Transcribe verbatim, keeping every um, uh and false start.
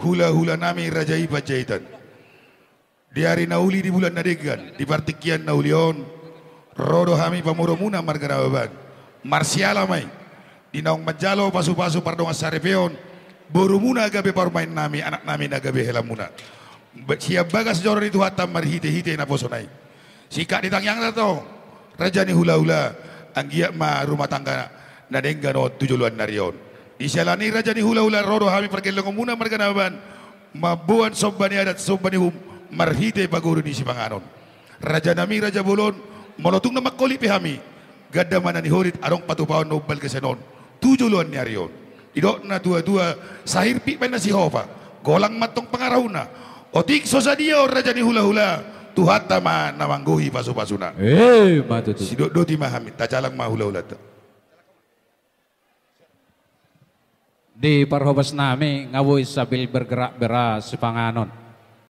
Hula-hula nami Raja i Panjaitan. Di ari na uli, di bulan na denggan, di partingkian na uli on, ro do hami pamoruonmuna marga Nababan. Marsiala ma i di naung manjalo pasu-pasu pardongansaripeon borumuna gabe parumaen nami, anak nami na gabe helamuna. Ba-, sian bagas joro ni Tuhanta marhite-hite naposona i. Singkat ni tangiangta tong, raja ni hula-hula, anggiat ma rumah tangga na denggan on tu joloan ni ari on. Di siala ni i, raja ni hula-hula, ro do hami pargellengonmuna marga Nababan, mamboan somba ni adat, somba ni uhum, marhite pagoru ni sipanganon. Raja nami, raja bolon, molo tung na mangkolit pe hami, ganda ma na niholit, adong patupaon na umbal gasan on tu joloan ni ari on. Didok na tua-tua, sahirpit baen na sihopa, golang ma antong pangarahutna. Otik so sadia on, raja ni hula-hula, Tuhanta ma na manggohi pasu-pasuna. Eh, ma tutu. Sidok doti ma hami, tajalang ma hula-hulanta. Di parhobas nami nga boi sambil bergerak bera sipanganon.